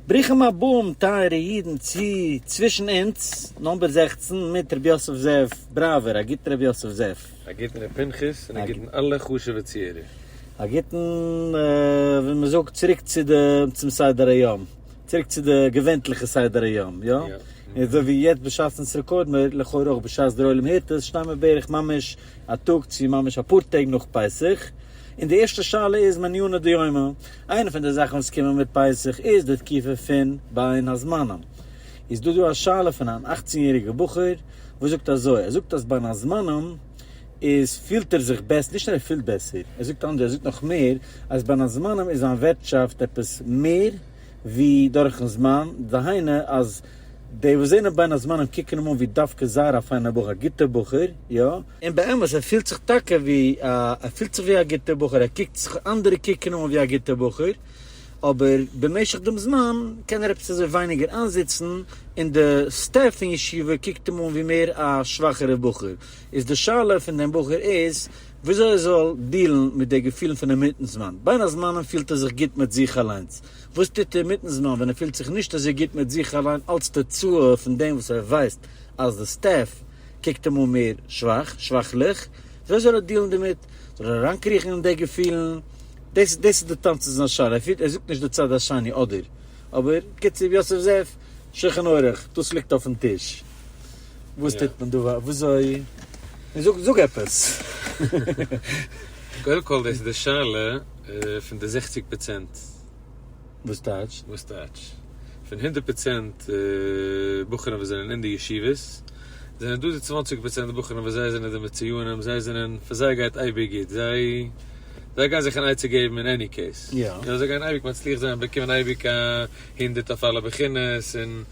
ברוכים הבאים טייערע אידן צו צווישן אונז נאמבער 16 מיט ר' יוסף זאב בראווער, א גוטן ר' יוסף זאב. א גוטן ר' פנחס און א גוטן אלע חשוב'ע צוהערער. א גוטן, ווי מען זאגט, צוריק צו די צום סדר היום, צוריק צו די געווענטליכע סדר היום, יא? און אזוי ווי יעצט בשעת אונז record מיר, לכאורה אויך בשעת דער עולם הערט עס, שטייען מיר בערך ממש א טאג צו ממש אפאר טעג נאך פסח, און די ערשטע שאלה איז מעניינא דיומא, איינע פון די זאכן וואס קומען מיט פסח איז די תקופה פון בין הזמנים, איז דא דא א שאלה פון אן אכצן יעריגע בחור וואס זאגט אזוי, ער זאגט אז בין הזמנים איז פילט ער זיך בעסער, נישט נאר ער פילט בעסער, ער זאגט אנדערש, ער זאגט נאך מער, אז בין הזמנים איז זיין ווערטשאפט עפעס מער ווי דורכן זמן, דהיינו אז די וואס זענען בין הזמנים קוקן אים אן ווי דווקא זייער א פיינער בחור, א גוטער בחור, יא, און באמת ער פילט זיך טאקע ווי א, ער פילט זיך ווי א גוטער בחור, ער קוקט זיך, אנדערע קוקן אים אן ווי א גוטער בחור, אבער במשך דעם זמן קען ער עפעס אזוי ווייניגער איינזיצן, און די staff אין ישיבה קוקט אים אן ווי מער א שוואכערע בחור, איז די שאלה פון דעם בחור איז וויאזוי ער זאל deal ן מיט די געפילן פון אינמיטן זמן, בין הזמנים פילט ער זיך גוט מיט זיך אליינס, וואס טוט ער אינמיטן זמן ווען ער פילט זיך נישט אזוי גוט מיט זיך אליין אלץ תוצאה פון דעם וואס ער ווייסט אז די staff קוקט אים אן מער שוואך, שוואכליך, וויאזוי זאל ער deal ן דערמיט? זאל ער אריינקריכן אין די געפילן? דאס דאס איז די תמצית פון זיין שאלה, ער פירט ער זאגט נישט די צד השני אדער, אבער קיצור יוסף זאב, שולחן עורך, דאס ליגט אויפן טיש, וואס טוט מען דא, וויאזוי, זאג זאג עפעס. קודם כל דאס איז די שאלה פון די זעכציג פראצענט. וואס טייטש? וואס טייטש? פון הונדערט פראצענט בחורים וואס זענען אין די ישיבות, זענען דא די צוואנציג פראצענט בחורים וואס זיי זענען די מצוינים, זיי זענען, פאר זיי גייט אייביג גוט, זיי זיי גייען זיך אן עצה געבן אין any case, יא זיי גייען אייביג מצליח זיין, באקומען אייביג א הונדערט אויף אלע בחינות, און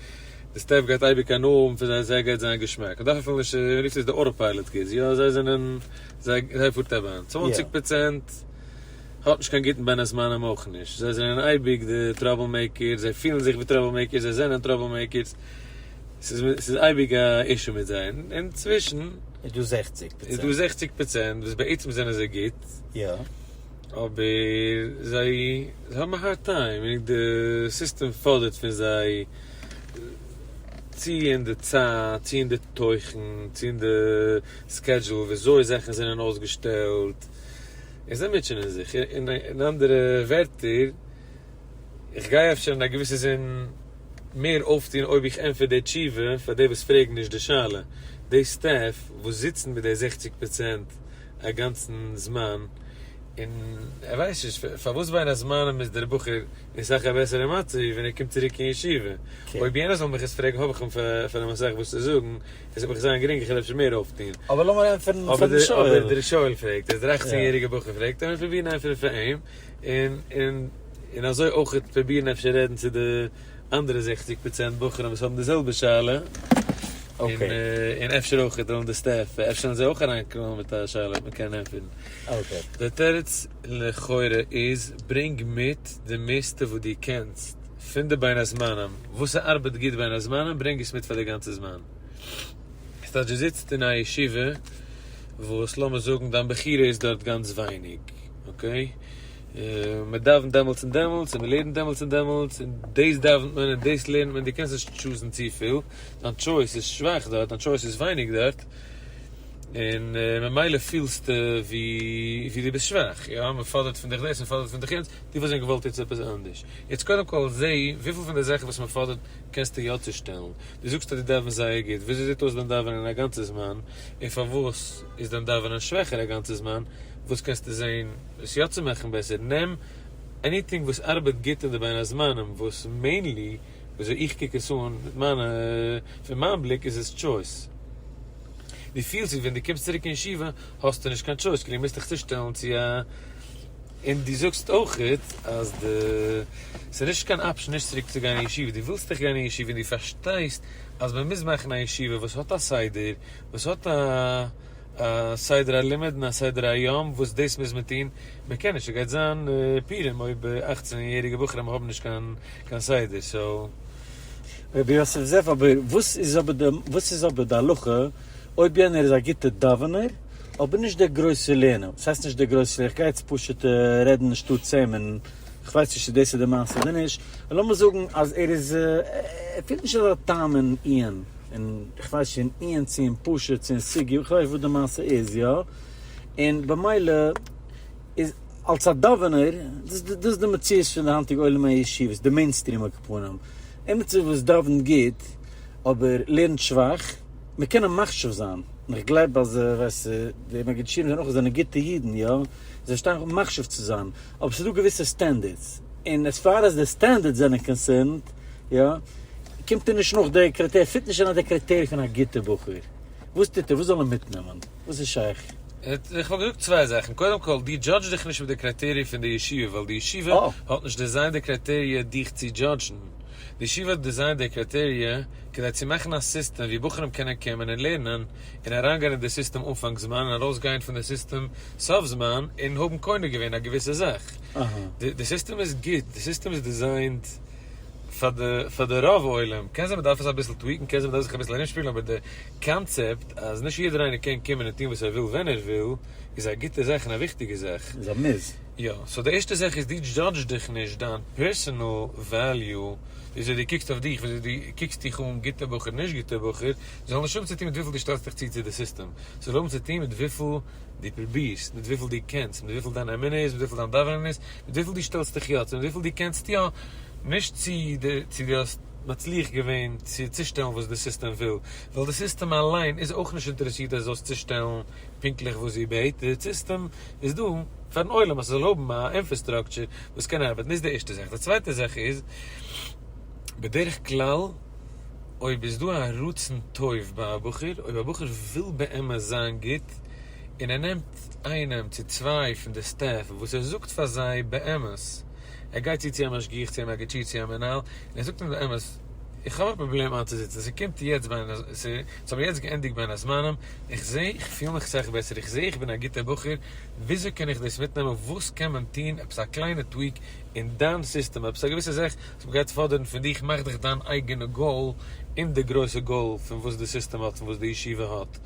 די staff גייט אייביג הנאה האבן פון זיי, זיי גייט זיין געשמאק, מ'דארף אפילו נישט, מ'רופט עס די autopilot kids, יא זיי זענען, זיי זיי פארט א באן, צוואנציג פראצענט האט נישט קיין גוטן בין הזמנים אויך נישט, זיי זענען אייביג די trouble makers, זיי פילן זיך ווי trouble makers, זיי זענען trouble makers, ס'איז אייביג א issue מיט זיי, אינצווישן איז דא זעכציג פראצענט. איז דא זעכציג פראצענט וואס בעצם זענען זיי גוט, יא. אבער זיי האבן א hard time, און די סיסטעם פאדערט פון זיי צו אין די צייט, צו אין די תוכן, צו אין די schedule וויאזוי זאכן זענען אויסגעשטעלט, און זיי מוטשענען זיך. אין אנדערע ווערטער, איך גיי אפשר אין א געוויסע זין מער אויפטון אויב איך ענטפער די תשובה פאר די וואס פרעגן נישט די שאלה. די staff וואס זיצן מיט די זעכציג פראצענט א גאנצן זמן, און ער ווייסט נישט פארוואס בין הזמנים איז דער בחור אין סאך א בעסערע מצב ווי ווען ער קומט צוריק אין ישיבה. אויב יענער זאל מיך עס פרעגן האב איך אים פאר אים אסאך וואס צו זאגן, עס וועט מיך זיין גרינג איך וועל אפשר מער אויפטון. אבער לאמיר ענטפערן פארן שואל. אבער דער שואל פרעגט, דער דרייצן יעריגער בחור פרעגט, לאמיר פרובירן ענטפערן פאר אים, און און און אזוי אויך פרובירן אפשר רעדן צו די אנדערע זעכציג פראצענט בחורים וואס האבן די זעלבע שאלה, און און אפשר אויך וועלן די staff, אפשר וועלן זיי אויך אריינקומען מיט א שאלה וואס מען קען ענטפערן. די תירוץ לכאורה איז, ברענג מיט די מערסטע וואס דו קענסט פון די בין הזמנים, וואס ס'ארבעט גוט בין הזמנים ברענג עס מיט פאר די גאנצע זמן. ס'טייטש דו זיצט אין א ישיבה וואס לאמיר זאגן דיין בחירה איז דארט גאנץ ווייניג, okay? מען דאווענט דעמאלטס און דעמאלטס און מען לערנט דעמאלטס און דעמאלטס און דאס דאווענט מען און דאס לערנט מען, דו קענסט נישט choose ן צופיל, דיין choice איז שוואך דארט, דיין choice איז ווייניג דארט, און ממילא פילסטו ווי ווי דו ביסט שוואך, יא, מען פאדערט פון דיך דאס, מען פאדערט פון דיך יענץ, דו וואלסט ווען געוואלט יעצט עפעס אנדערש. יעצט קודם כל זע וויפיל פון די זאכן וואס מען פאדערט קענסטו יא צושטעלן. דו זאגסט אז דו דאווענסט זייער גוט, וויאזוי זעט אויס דיין דאווענען א גאנצע זמן, און פארוואס איז דיין דאווענען שוועכער א גאנצע זמן, וואס קענסטו זען עס יא צו מאכן בעסער, נעם anything וואס ארבעט גוט אין די בין הזמנים, וואס mainly וויאזוי איך קוק עס אן מיט מיינע, פון מיין בליק איז עס choice. דו פילסט ווי ווען דו קומסט צוריק אין ישיבה האסטו נישט קיין choice, כאילו מוזט דיך צושטעלן צו א. און דו זאגסט אויכעט אז די ס'איז נישט קיין option נישט צוריק צו גיין אין ישיבה, דו ווילסט דאך גיין אין ישיבה און דו פארשטייסט אז מען מוז מאכן א ישיבה וואס האט א סדר, וואס האט א א סדר הלימוד און א סדר היום וואס דאס מוז מען טון, מען קען נישט, ס'גייט זיין פורים אויב אכצן יעריגע בחורים האבן נישט קיין קיין סדר, so. רבי יוסף זאב אבער וואס איז אבער די וואס איז אבער די הלכה אויב יענער איז א גוטע דאווענער אבער נישט דער גרויסער לערנער, וואס הייסט נישט דער גרויסער, איך גיי יעצט פשוט רעדן אנשטאט צעם און. כ'ווייס נישט צו דאס איז די מעשה אדער נישט, אבער לאמיר זאגן אז ער איז, ער פילט נישט אזא טעם אין עיון, אין כ'ווייס נישט אין עיון צו אין פשוט צו אין סוגיא, כ'ווייס וואס די מעשה איז יא, און במילא איז אלס א דאווענער, דאס איז די מציאות פון די היינטיגע עולם הישיבות, די mainstream על כל פנים, עמיצער וואס דאווענט גוט אבער לערנט שוואך, מען קען אים מחשיב זיין, און איך גלייב אז ווייסט די מגיד שיעורים זענען אויך זענען גוטע אידן יא, זיי שטייען אויך מחשיב צו זיין, אבער ס'איז דא געוויסע standards, און as far as די standards זענען concerned יא, קומט ער נישט נאך די criteria, fit נישט אריין די criteria פון א גוטע בחור, וואס טוט ער, וואס זאל ער מיטנעמען, וואס איז שייך? איך וואלט געזאגט צוויי זאכן, קודם כל, דו judge דיך נישט מיט די criteria פון די ישיבה, ווייל די ישיבה האט נישט designed די criteria דיך צו judge ן, די ישיבה האט designed די criteria כדי צו מאכן א סיסטעם ווי בחורים קענען קומען און לערנען און אריינגיין אין די סיסטעם אנפאנג זמן און ארויסגיין פון די סיסטעם סוף זמן און האבן קונה געווען א געוויסע זאך. די סיסטעם איז גוט, די סיסטעם איז designed פאר די פאר די רוב עולם, קען זיין מ'דארף עס אביסל tweak ן, קען זיין מ'דארף זיך אביסל ארומשפילן אבער די קאנצעפט אז נישט יעדער איינער קען קומען און טון וואס ער וויל ווען ער וויל איז א גוטע זאך און א וויכטיגע זאך. איז א מוז. יא, so די ערשטע זאך איז דו judge דיך נישט דיין personal value, וויאזוי דו קוקסט אויף דיך, וויאזוי דו קוקסט דיך אן, גוטע בחור, נישט גוטע בחור, זאל נישט האבן צו טון מיט וויפיל דו שטעלסט דיך צו צו די סיסטעם, ס'זאל האבן צו טון מיט וויפיל דו פרובירסט, מיט וויפיל דו קענסט, מיט וויפיל דיין אמונה איז, מיט וויפיל דיין דאווענען איז, מיט וויפיל דו שטעלסט דיך יא צו, מיט וויפיל דו קענסט יא, נישט צו צו דו האסט מצליח געווען צו צושטעלן וואס די סיסטעם וויל, ווייל די סיסטעם אליין איז אויך נישט אינטערעסירט אז דו זאלסט צושטעלן פונקטליך וואס זי בעט, די סיסטעם איז דא פארן עולם אז ס'זאל האבן א infrastructure וואס קען ארבעטן, דאס איז די ערשטע זאך, די צווייטע זאך איז, בדרך כלל אויב איז דא א רצון טוב ביי א בחור, אויב א בחור וויל באמת זיין גוט, און ער נעמט איינעם צו צוויי פון די staff וואס ער זאגט פאר זיי באמת, ער גייט צו צו א משגיח צו א מגיד שיעור צו א מנהל, און ער זאגט אים באמת, איך האב א פראבלעם איינצוזיצן, ס'קומט יעצט בין, ס'האבן יעצט געענדיגט בין הזמנים, איך זע איך פיל מיך סאך בעסער, איך זע איך בין א גוטער בחור, וויאזוי קען איך דאס מיטנעמען, וואס קען מען טון, עפעס א קליינע tweak אין דיין סיסטעם, עפעס א געוויסע זאך וואס מ'גייט פאדערן פון דיך, מאך דיך דיין אייגענע goal אין די גרויסע goal פון וואס די סיסטעם האט, פון וואס די ישיבה האט,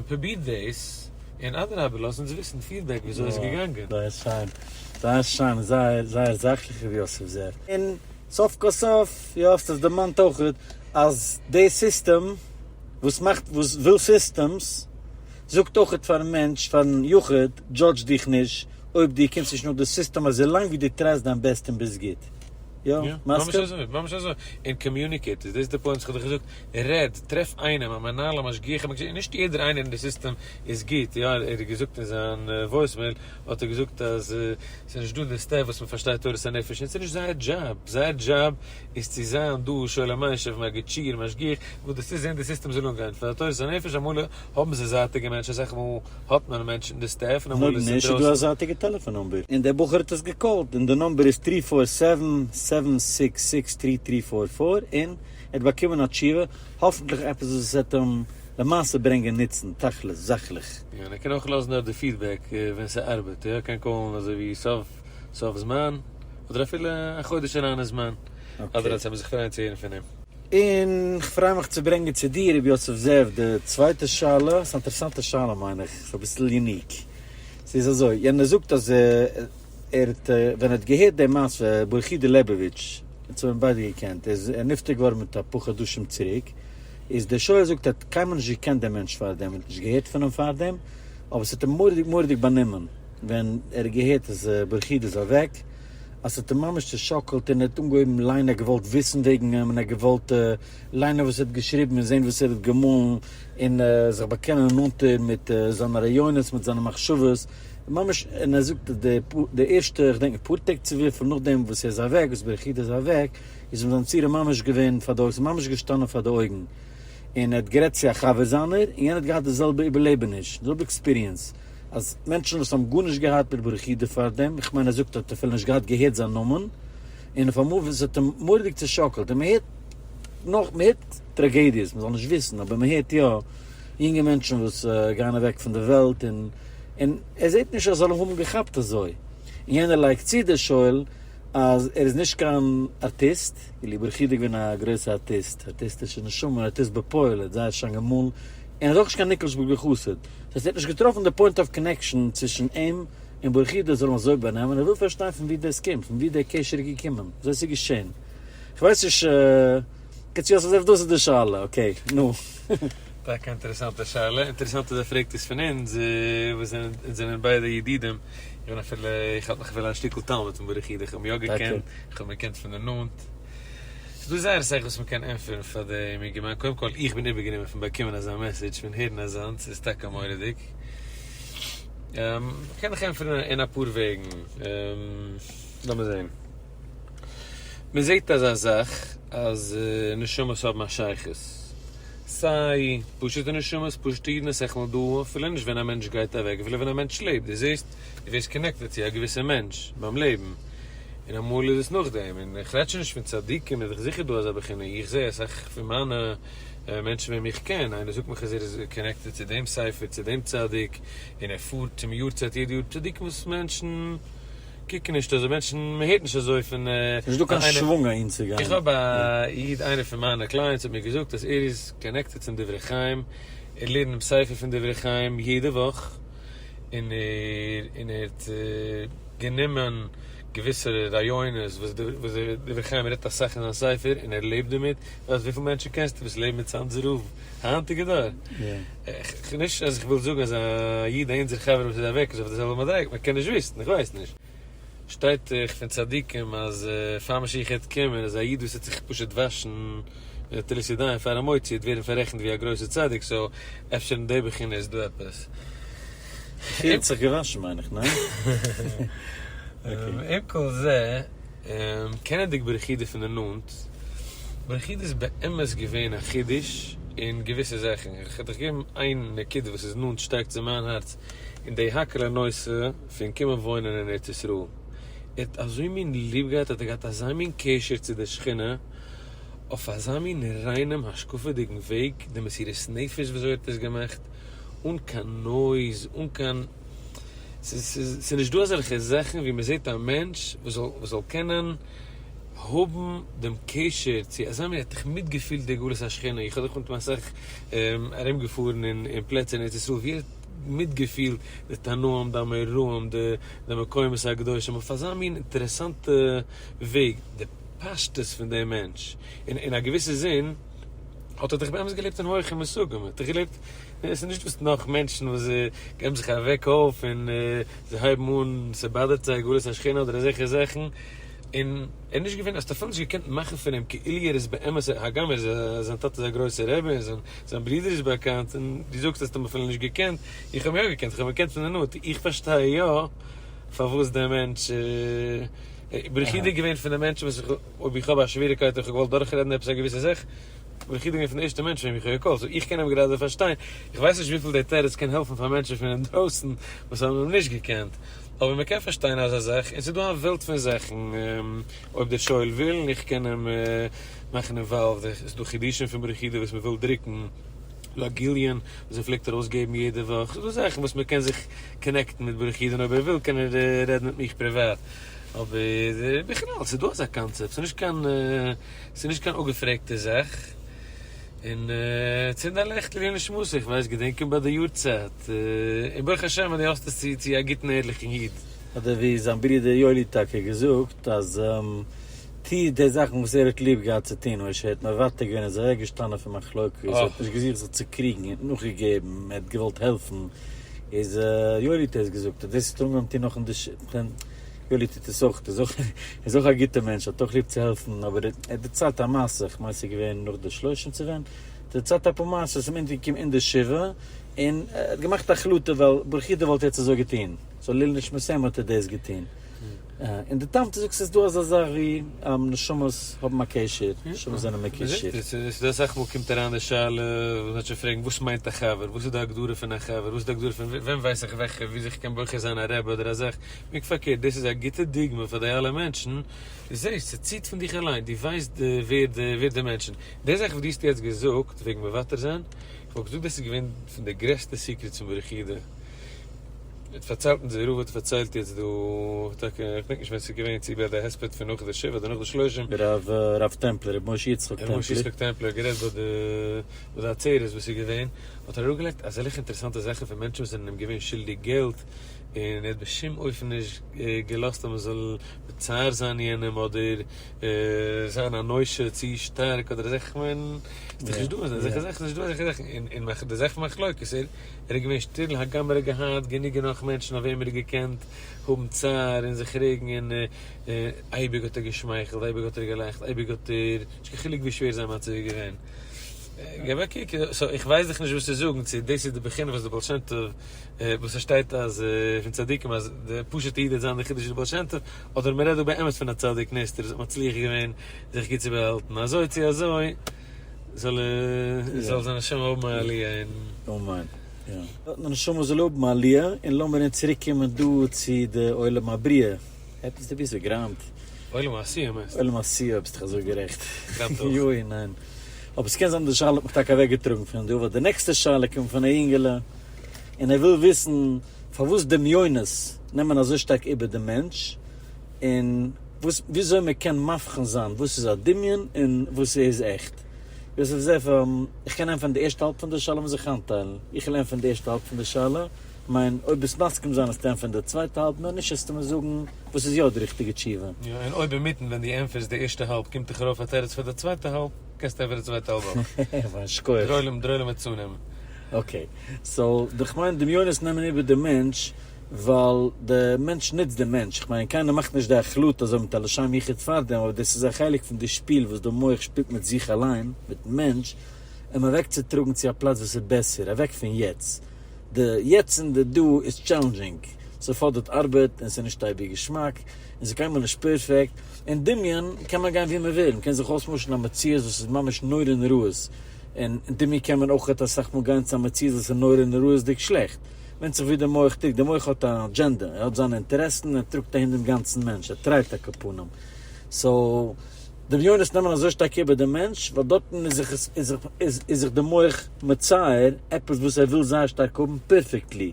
פרוביר דאס, און אדרבה לאז אונז וויסן feedback וויאזוי עס איז געגאנגען. זייער שיין, זייער שיין, זייער זייער זאכליך ר' יוסף זאב. און סוף כל סוף, יא, האסט עס דערמאנט אויכעט, אז די סיסטעם וואס מאכט, וואס וויל systems, זאגט אויכעט פארן מענטש, פארן יחיד, judge דיך נישט אויב דו קומסט נישט נאך די סיסטעם אזוי לאנג ווי דו try סט דיין best און ביסט גוט. יא? יא, ממש אזוי, ממש אזוי. און communicate, דאס איז די point וואס כ'האב דיך געזאגט, רעד, טרעף איינעם, א מנהל, א משגיח, א מגיד, נישט יעדער איינער אין די סיסטעם איז גוט, יא, ער האט געזאגט אין זיין voicemail, האט ער געזאגט אז ס'איז נישט דא אין די staff וואס מ'פארשטייט תורת הנפש, און ס'איז נישט זייער דזשאב, זייער דזשאב איז צו זיין דא שואל ומשיב, מגיד שיעור, משגיח, וואס דאס איז זען די סיסטעם זאל אנגיין, פאר תורת הנפש אמאל האבן זיי זייטיגע מענטשן, אסאך מאל האט מען מענטשן אין די staff און אמאל איז אויב נישט איז דא א זייטיגע טעלעפאן number. און דער בחור האט עס גע call ט און די number איז three four seven seven six six three three four four און ער האט באקומען א תשובה, האפענטליך עפעס וואס עס וועט אים למעשה ברענגען נוצן, תכלית, זאכליך. יא, און ער קען אויך לאזן דארט די feedback ווען ס'ארבעט, יא, ער קען call ן אזוי ווי סוף סוף זמן, אדער אפילו א חודש אריין אין זמן, אדער אז ס'וועט זיך פרייען צו הערן פון אים. און כ'פריי מיך צו ברענגען צו דיר ר' יוסף זאב די צווייטע שאלה, ס'איז א אינטערעסאנטע שאלה מיין איך, ס'איז אביסל unique. ס'איז אזוי, יענער זאגט אז ער האט ווען ער האט געהערט די מעשה, ברוך יודא לעבאוויטש, אונז האבן ביידע געקענט, ער איז נפטר געווארן מיט אפאר חדשים צוריק, איז דער שואל זאגט ער האט קיינמאל נישט געקענט דעם מענטש פארדעם, ער האט נישט געהערט פון אים פארדעם, אבער ס'האט אים מורא'דיג מורא'דיג באנומען ווען ער האט געהערט אז ברוך יודא איז אוועק, אז ס'האט אים ממש צעשאקלט און ער האט אנגעהויבן ליינען, ער האט געוואלט וויסן וועגן אים און ער האט געוואלט ליינען וואס ער האט געשריבן און זען וואס ער האט געמאלן און זיך באקענען נאנטער מיט זיינע רעיונות מיט זיינע מחשבות, ממש און ער זאגט אז די די ערשטע איך דענק פאר טעג צו וויפיל נאכדעם וואס ער איז אוועק וואס ברוך יודא איז אוועק איז אים זיין צורה ממש געווען פאר די אויגן, ס'איז ממש געשטאנען פאר די אויגן און ער האט גערעדט צו א חבר זיינער און יענער האט געהאט די זעלבע איבערלעבעניש די זעלבע experience. אז מענטשן וואס האבן גארנישט געהאט מיט ברוך יודא פארדעם, איך מיין ער זאגט ער האט אפילו נישט געהאט געהערט זיין נאמען, און אויף אמאל ווען ס'האט אים מורא'דיג צעשאקלט, און מ'הערט נאך, מ'הערט טראגעדיעס, מ'זאל נישט וויסן, אבער מ'הערט יא יונגע מענטשן וואס גייען אוועק פון די וועלט, און און ער זעט נישט אז זאל אים האבן געכאפט אזוי, און יענער לייגט צו דער שואל אז ער איז נישט קיין ארטיסט, אלי' ברוך יודא איז געווען א גרויסע ארטיסט, ארטיסטישע נשמה, ארטיסט בפועל, ער האט זייער שיין געמאלן, און ער איז אויך נישט קיין ניקלשבורגער חסיד. דאס הייסט ער האט נישט געטראפן די point of connection צווישן אים און ברוך יודא זאל אים אזוי באנעמען, ער וויל פארשטיין פון וואו דאס קומט, פון וואו דער קשר איז געקומען, וויאזוי עס איז געשען. כ'ווייס נישט, קיצור יוסף זאב דאס איז די שאלה, okay, נו. טאקע א אינטערעסאנטע שאלה, אינטערעסאנט אז ער פרעגט עס פון אונז וואס זענען אונז זענען ביידע ידידים, איך בין אפילו, איך האלט מיך אפילו א שטיקל תלמיד פון ברוך יודא, איך האב אים יא געקענט, איך האב אים געקענט פון די נאנט. ס'איז דא זייער אסאך וואס מ'קען ענטפערן פאר דעם אינגערמאן, קודם כל איך בין איבערגענומען פון באקומען אזא message, פון הערן אזאנס, ס'איז טאקע מורא'דיג. קען איך ענטפערן אין אפאר וועגן, לאמיר זען. מען זעט אזא זאך אז נשמות האבן א שייכות, סיי פשוט'ע נשמות, פשוט'ע אידן, אסאך מאל דא אפילו נישט ווען א מענטש גייט אוועק, אפילו ווען א מענטש לעבט, דו זעסט דו ווערסט connected צו א געוויסע מענטש ביים לעבן, און אמאל איז עס נאכדעם, און איך רעד שוין נישט פון צדיקים, איז דאך זיכער דא אזא בחינה, איך זע אסאך פון מיינע מענטשן וועם איך קען, איינער זאגט מיך אז ער איז connected צו דעם ספר, צו דעם צדיק, און ער פארט צום יארצייט יעדע יאר, צדיקים וואס מענטשן קוקן נישט אזוי, מענטשן, מען הערט נישט אזוי פון. ס'נישט דא קיין שוואונג אהין צו גיין. איך האב א איד, איינער פון מיינע clients האט מיר געזאגט אז ער איז connected צום דברי חיים, ער לערנט דעם ספר פון דברי חיים יעדע וואך, און ער און ער האט גענומען געוויסע רעיונות וואס דער דברי חיים רעדט אסאך אין זיין ספר און ער לעבט דערמיט, ווייסט וויפיל מענטשן קענסטו וואס לעבן מיט צאנזער רב היינטיגע דור? נישט אז איך וויל זאגן אז א איד א אונזער חבר וואס איז אוועק איז אויף די זעלבע מדריגה, מען קען נישט וויסן, איך ווייס נישט. שטייט דאך פון צדיקים אז פאר משיח העט קומען איז א איד וואס העט זיך פשוט וואשן נטילת ידיים פאר המוציא העט ווערן פאררעכנט ווי א גרויסע צדיק, so אפשר אין די בחינה איז דא עפעס. משיח האט זיך געוואשן מיין איך, ניין? עם כל זה, קענענדיג ברוך יודא פון די נאנט, ברוך יודא איז באמת געווען א חידוש אין געוויסע זאכן, איך וועל דיך געבן איין נקודה וואס איז נאנט שטארק צו מיין הארץ, אין די האקעלע נושא פון קומען וואוינען אין ארץ ישראל, ער האט אזוי מין ליב געהאט, האט ער געהאט אזא מין קשר צו די שכינה, אויף אזא מין ריינעם השקפה'דיגן וועג, די מסירות נפש וויאזוי ער האט עס געמאכט, אן קיין noise, אן קיין, ס'איז נישט דא אזעלכע זאכן ווי מ'זעט א מענטש וואס זאל וואס זאל קענען האבן דעם קשר צו אזא מין, ער האט דאך מיטגעפילט די גלות השכינה, איך האב דאך מיט אים אסאך ארומגעפארן אין פלעצער אין ארץ ישראל ווי ער האט מיטגעפילט די תנאים, די אמוראים, די מקומות הקדושים אויף אזא מין אינטערעסאנטע וועג, די פשטות פון דעם מענטש, און אין א געוויסע זין האט ער דאך באמת געלעבט אין הויכע מושגים, ער האט דאך געלעבט, עס איז נישט וואס נאך מענטשן וואס זיי געבן זיך א וועק אויף און זיי הייבן אן, ס'באדערט זיי גלות השכינה אדער אזעלכע זאכן, און ער איז נישט געווען, האסט אפילו נישט געקענט מאכן פון אים כאילו ער איז באמת, הגם ער איז א, זיין טאטע איז א גרויסער רבי און זיין זיין ברודער איז באקאנט, און דו זאגסט האסט אים אפילו נישט געקענט, איך האב אים יא געקענט, איך האב אים געקענט פון די נאנט, איך פארשטיי יא פארוואס דער מענטש. ברוך יודא איז געווען פון די מענטשן וואס איך, אויב איך האב א שוועריקייט און איך האב געוואלט דורכרעדן עפעס א געוויסע זאך, ברוך יודא איז געווען פון די ערשטע מענטשן וועם איך האב געקאלט, so איך קען אים גראדע פארשטיין, איך ווייס נישט וויפיל די תירוץ קען העלפן פאר מענטשן פון אינדרויסן וואס האבן אים נישט געקענט, אבער מען קען פארשטיין אזא זאך, און ס'איז דא א וועלט פון זאכן, אויב דער שואל וויל, און איך קען אים מאכן involved, ס'איז דא חידושים פון ברוך יודא וואס מען וויל דרוקן, דא א גיליון וואס ער פלעגט ארויסגעבן יעדע וואך, ס'איז דא זאכן וואס מען קען זיך connect ן מיט ברוך יודא און אויב ער וויל קען ער רעדן מיט מיך פריוואט. אבער בכלל ס'איז דא אזא קאנצעפט, ס'איז נישט קיין ס'איז נישט קיין אפגעפרעגטע זאך, און צינד א לעכט לעילוי נשמתו, איך ווייס געדענק אים ביי די יארצייט, און ברוך השם אז דו האסט עס צו צו א גוטן ערליכן איד. אדער ווי זיין ברודער יואלי טאקע געזאגט אז טוה די זאכן וואס ער האט ליב געהאט צו טון, אויש ער האט מוותר געווען איז אוועק געשטאנען פון מחלוקת, ער האט נישט געזוכט זיך צו קריגן, ער האט נאכגעגעבן, ער האט געוואלט העלפן, איז יואלי האט עס געזאגט אז דאס האט ער אנגעהויבן טון נאך אין די ש. יואלי טוט עס אויך, איז אויך איז אויך א גוטער מענטש, האט אויך ליב צו העלפן, אבער ער האט דערציילט א מעשה, איך מיין ס'איז געווען נאך די שלושים צו ווען, האט ער דערציילט אפאר מעשות, איז אים אונטערגעקומען אין די שבעה, און ער האט געמאכט א החלטה ווייל ברוך יודא וואלט יעצט אזוי געטון, so לעילוי נשמתו האט ער דאס געטון. און די טעם דו זאגסט ס'איז דא אזא זאך ווי נשמות האבן א קשר, נשמות זענען מקושר. ס'איז דא אסאך מאל קומט אריין די שאלה וואס מענטשן פרעגן וואס מיינט א חבר, וואס איז די הגדרה פון א חבר, וואס איז די הגדרה פון ווען ווייס איך וועלכע וויאזוי איך קען בוחר זיין א רבי אדער א זאך, פונקט פארקערט דאס איז א גוטע דוגמא פאר די אלע מענטשן, דו זעסט ס'ציט פון דיך אליין, דו ווייסט ווער די ווער די מענטשן, די זאך וואס דו האסט יעצט געזאגט וועגן מוותר זיין, איך וואלט געזאגט דאס איז געווען פון די גרעסטע secrets פון ברוך יודא. האט פארציילט אונזער רב האט פארציילט יעצט דא טאקע איך דענק נישט ווען ס'איז געווען צו ביי די הספד פון נאך די שבעה אדער נאך די שלושים. רב רב טעמפלער ר' משה יצחק טעמפלער. ר' משה יצחק טעמפלער האט גערעדט ביי די ביי די עצרת וואס איז געווען האט ער אראפגעלייגט אזעלכע אינטערעסאנטע זאכן פון מענטשן וואס זענען אים געווען שולדיג געלט. און ער האט בשום אופן נישט געלאזט אז מען זאל מצער זיין יענעם אדער זיין א נושא צו שטארק אדער אזעלכע, כ'מיין ס'איז דאך נישט דא אזעלכע זאכן, ס'איז נישט דא אזעלכע זאכן, און און די זאך פון מחלוקת, ער איז געווען שטיל הגם ער האט געהאט גענוג און נאך מענטשן אויף וועם ער האט געקענט האבן צער און זיך רעגן און אייביג האט ער געשמייכלט אייביג האט ער געלאכט אייביג האט ער, נישט קיין חילוק ווי שווער זיין מצב איז געווען. געב א קוק, so איך ווייס דאך נישט וואס צו זאגן צו דאס איז די בחינה וואס די בעל שם טוב וואס עס שטייט אז פון צדיקים אז די פשוטע איד וועט זיין די חידוש די בעל שם טוב, אדער מען רעדט דא באמת פון א צדיק נסתר וואס האט מצליח געווען זיך גוט צו באהאלטן, אזוי צו אזוי זאל זאל זיין נשמה האבן א עליה און. אמן. יא. זיין נשמה זאל האבן א עליה, און לאמיר אונז צוריק קומען דא צו די עולם הבריאה. עפעס דו ביסט געגראמט. עולם העשיה מיינסטו? עולם העשיה ביסט דאך אזוי גערעכט. גראמט אויך. יוי ניין. אבער ס'קען זיין די שאלה האט מיך טאקע אוועקגעטראגן פון דא, ווייל די נעקסטע שאלה קומט פון א יונגעלע, און ער וויל וויסן פארוואס דמיונות נעמען אזוי שטארק איבער די מענטש, און וואס וויאזוי מען קען מבחין זיין וואס איז א דמיון און וואס איז עכט. יוסף זאב, איך קען ענטפערן די ערשטע האלב פון די שאלה, לאמיר זיך איינטיילן. איך וועל ענטפערן די ערשטע האלב פון די שאלה, כ'מיין, אויב ביסט מסכים זיין וועסטו ענטפערן די צווייטע האלב, נאר נישט וועסטו מיר זאגן וואס איז יא די ריכטיגע תשובה. יא, און אויב אינמיטן ווען דו ענטפערסט די ערשטע האלב קומט דיך ארויף א תירוץ פאר די צווייטע האלב, קענסטו ענטפערן די צווייטע האלב אויך. פיין, שכוח. דר'עולם דר'עולם וועט צונעמען. okay, so די כ'מיין דמיונות נעמען איבער די מענטש ווייל די מענטש נוצט די מענטש, כ'מיין קיינער מאכט נישט די החלטה אזוי מיט א לשם יחוד פארדעם, אבער דאס איז א חלק פון די שפיל וואס די מח שפילט מיט זיך אליין, מיטן מענטש, אים אוועקצוטראגן צו א פלאץ וואס איז בעסער, אוועק פון יעצט. די יעצט און די דא איז challenging, ס'פאדערט ארבעט און ס'איז נישט אייביג געשמאק, און ס'איז קיינמאל נישט פערפעקט, אין דמיון קען מען גיין ווי מען וויל, מ'קען זיך אויסמשל'ן א מציאות וואס איז ממש נורא נוראות, און אין דמיון קען מען אויך אסאך מאל גיין צו א מציאות וואס איז נורא נוראות'דיג שלעכט, ווענדט זיך ווי די מח טיקט, די מח האט א אדזשענדע, ער האט זיינע אינטערעסן, ער טראגט אהין דעם גאנצן מענטש, ער טרייט על כל פנים, so דמיונות נעמען אזוי שטארק איבער דעם מענטש, ווייל דארטן איז זיך איז זיך די מח מצייר עפעס וואס ער וויל זייער שטארק האבן perfectly,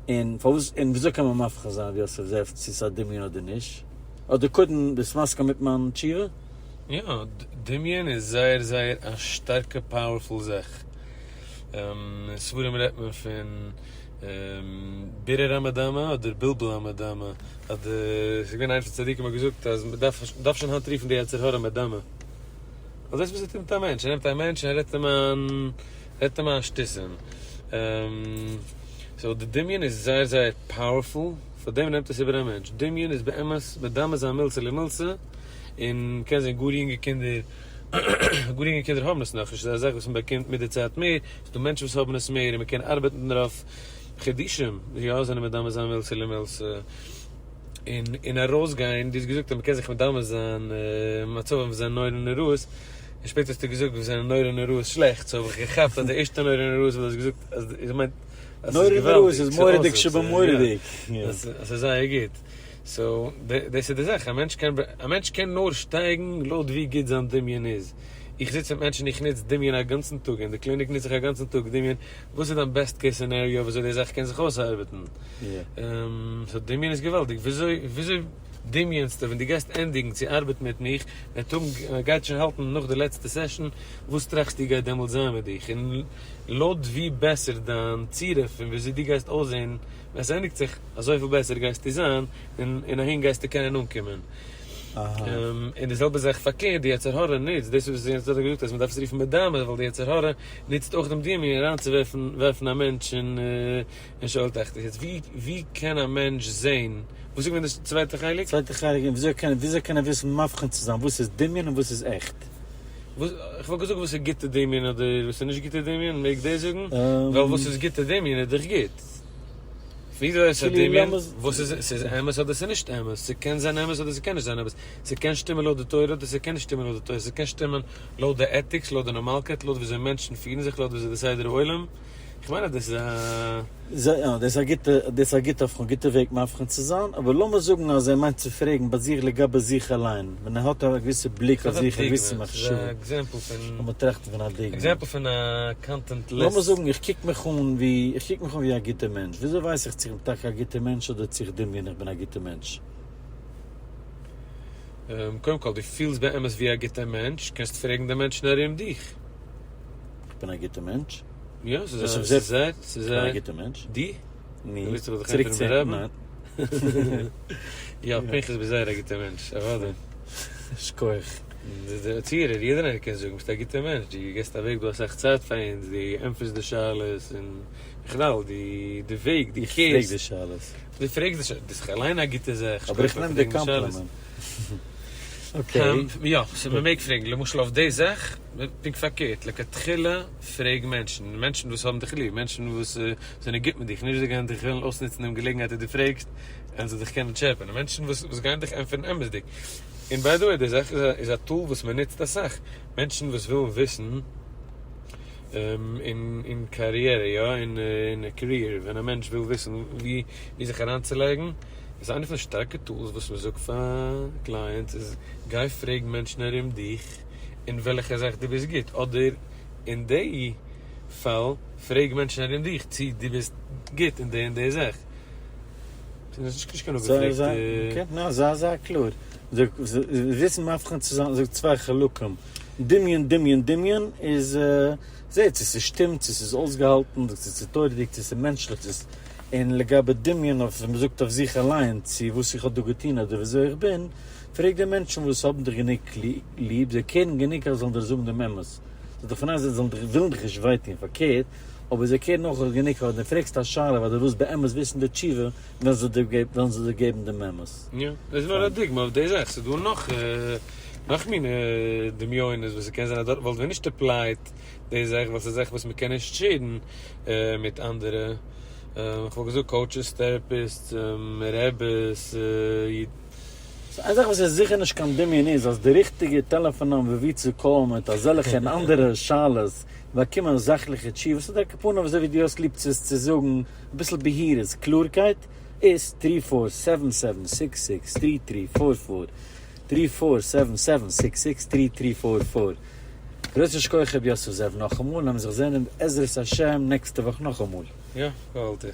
און פארוואס און וויאזוי קען מען מבחין זיין ווי יוסף זאב צו ס'איז א דמיון אדער נישט? אדער קודם ביסט מסכים מיט מיין תשובה? יא, דמיון איז זייער זייער א שטארקע powerful זאך. אין ספרים רעדט מען פון בירור המדמה אדער בלבול המדמה, אדער ס'איז געווען איינער פון צדיקים האט געזאגט אז מ'דארף מ'דארף שוין היינט רופן די יצר הרע מדמה, ווייל דאס וואס ער טוט מיט א מענטש, ער נעמט א מענטש און ער רעדט אים איין, רעדט אים איין שטותים. so די דמיון איז זייער זייער powerful, פאר דעם נעמט עס איבער א מענטש. דמיון איז באמת מדמה זיין מילתא למילתא, און מ'קען זען גאר יונגע קינדער, גאר יונגע קינדער האבן עס נאכנישט, ס'איז א זאך וואס מ'באקומט מיט די צייט מער, ס'איז דא מענטשן וואס האבן עס מער און מ'קען ארבעטן דערויף, חידושים, יא, זענען מדמה זיין מילתא למילתא, און און ארויסגיין, דו האסט געזאגט אז מ'קען זיך מדמה זיין מצבים וואס זענען נורא נוראות, און שפעטער האסטו געזאגט וואס זענען נורא נוראות שלעכט, so האב איך געכאפט אז די ערשטע נורא נוראות וואס דו האסט געזאגט אז דאס מיינט אז ס'איז נורא נוראות געוואלדיג, איז ס'איז מורא'דיג awesome, שבמורא'דיג. יא, ס'איז זייער גוט. so דאס איז די זאך, א מענטש קען א מענטש קען נאר שטייגן לויט ווי גוט זיין דמיון איז. איך זיץ מיט מענטשן איך נוץ דמיון א גאנצן טאג, אין די קליניק נוץ איך א גאנצן טאג דמיון, וואס איז דיין best case scenario וויאזוי די זאך קען זיך אויסארבעטן? so דמיון איז געוואלדיג, וויאזוי וויאזוי דמיונסטו ווען דו גייסט ענדיגן צו ארבעטן מיט מיך, וועט האבן גייט שוין האלטן נאך די לעצטע session, וואס טראכסטו גייט דעמאלטס זיין מיט דיך? און לויט ווי בעסער דיין צירוף און וויאזוי דו גייסט אויסזען ווען ס'ענדיגט זיך, אזויפיל בעסער גייסטו זיין, און און אהין גייסטו קענען אנקומען. און די זעלבע זאך פארקערט, די יצר הרע נוצט, דאס איז וואס יענץ האט געזאגט אז מ'דארף עס רופן מדמה, ווייל די יצר הרע נוצט אויך דעם דמיון אריינצואווערפן ווערפן א מענטש אין אין שאול תחתית. יעצט ווי ווי קען א מענטש זען, וואס איז געווען די צווייטע חלק? צווייטע חלק איז וויאזוי קען וויאזוי קען ער וויסן מבחין צו זיין וואס איז דמיון און וואס איז עכט? וואס, איך וואלט געזאגט וואס איז גוטע דמיון אדער וואס איז נישט גוטע דמיון, מעג דאס זאגן? ווייל וואס איז גוטע דמיון איז דאך גוט. וויאזוי איז א דמיון? וואס איז, ס'איז אמת אדער ס'איז נישט אמת? ס'קען זיין אמת אדער ס'קען נישט זיין אמת? ס'קען שטימען לויט די תורה אדער ס'קען נישט שטימען לויט די תורה? ס'קען שטימען לויט די ethics, לויט די נארמאלקייט, לויט וויאזוי מענטשן פירן זיך, לויט וויאזוי די סדר העולם? איך מיין אז דאס איז א. יא, דאס איז א גוטע, דאס איז א גוטע הבחנה, גוטע וועג מבחין צו זיין, אבער לאמיר זאגן אז ער מיינט צו פרעגן ביי זיך לגבי זיך אליין, ווען ער האט א געוויסע בליק אויף זיך, א געוויסע מחשבה. לאמיר טראכטן פון א דוגמא. example פון א content list. לאמיר זאגן איך קוק מיך אן ווי, איך קוק מיך אן ווי א גוטער מענטש, וויאזוי ווייס איך צו איך בין טאקע א גוטער מענטש אדער צו איך דמיון איך בין א גוטער מענטש? קודם כל, דו פילסט באמת ווי א גוטער מענטש, קענסט פרעגן די מענטשן ארום דיך. איך בין א גוטער מענטש? יא, ס'איז זייער, ס'איז זייער. איך בין א גוטער מענטש? דו? נו, ווילסט איך זאל דיך צוריק ענטפערן צו ברבים? ניין. יא, פנחס ביסט זייער א גוטער מענטש, אוודאי. שכוח. די צוהערער, יעדער איינער קען זאגן, ביסט א גוטער מענטש, דו געסט אוועק דא אסאך צייט פאר אונז, דו ענטפערסט די שאלות, און בכלל, די די וועג, דו איך פרעג קערסט. די שאלות. דו פרעגסט די שאלות, דאס איז אליין א גוטע זאך, אבער שכוח איך פאר נעם די פרעגן די שאלות. קאמפלימענט. okay. יא, so מ'מעג פרעגן, למשל אויף די זאך, פונקט פארקערט, לכתחילה פרעג מענטשן, מענטשן וואס האבן דיך ליב, מענטשן וואס זענען גוט מיט דיך, נישט זיי גייען דיך וועלן אויסנוצן דעם געלעגנהייט אז דו פרעגסט, און זיי דיך קענען טשעפענען, מענטשן וואס וואס גייען דיך ענטפערן אמת'דיג. און by the way, די זאך איז א איז א tool וואס מען נוצט אסאך, מענטשן וואס ווילן וויסן אין אין קאריערע, יא, אין אין career, ווען א מענטש וויל וויסן ווי ווי זיך אריינצולייגן, איז איינע פון די שטארקע tools וואס מען זאגט פאר clients איז, גיי פרעג מענטשן ארום דיך אין וועלכע זאך דו ביסט גוט, אדער אין די פאל פרעג מענטשן ארום דיך צי דו ביסט גוט אין די און די זאך. ס'איז נישט קיין אפגעפרעגטע. okay, נא, זיי זיי קלאר. וויסן מבחין צו זיין זאגט צוויי חלקים. דמיון דמיון דמיון איז זע צו ס'שטימט, צו ס'איז אויסגעהאלטן, צו ס'איז תורה'דיג, צו ס'איז מענטשליך, צו ס'איז. און לגבי דמיון אויף ווי מ'זאגט אויף זיך אליין, צו וואס איך האב דא געטון אדער וויאזוי איך בין, פרעג די מענטשן וואס האבן דיך גענוג ליב, זיי care ן גענוג אז זיי זאלן דיר זאגן דעם אמת. זיי דיך פון איין זייט זאלן דיך ווילן דיך נישט וויי טון, פארקערט, אבער זיי care ן אויך גענוג אז דו פרעגסט א שאלה ווייל דו ווילסט באמת וויסן די תשובה, וועלן זיי דיר געבן וועלן זיי דיר געבן דעם אמת. יא, דאס איז נאר א דוגמא אויף די זאך, ס'איז דא נאך נאך מיני דמיונות וואס ס'קען זיין אז דארט וואלט ווען נישט applied די זאך ווייל ס'איז זאך וואס מ'קען נישט share ן מיט אנדערע, איך וואלט געזאגט coaches, therapists, רעבעס, so איין זאך וואס איז זיכער נישט קיין דמיון איז אז די ריכטיגע טעלעפאן number ווי צו call ן מיט אזעלכע און אנדערע שאלות באקומען זאכליכע תשובות אדער עכ"פ אזוי ווי דו האסט ליב צו עס צו זאגן אביסל בהירות קלארקייט איז three four seven seven six six three three four four three four seven seven six six three three four four. גרויסן שכוח רבי יוסף זאב נאכאמאל און לאמיר זיך זען בעזרת השם נעקסטע וואך נאכאמאל. יא, געוואלדיג.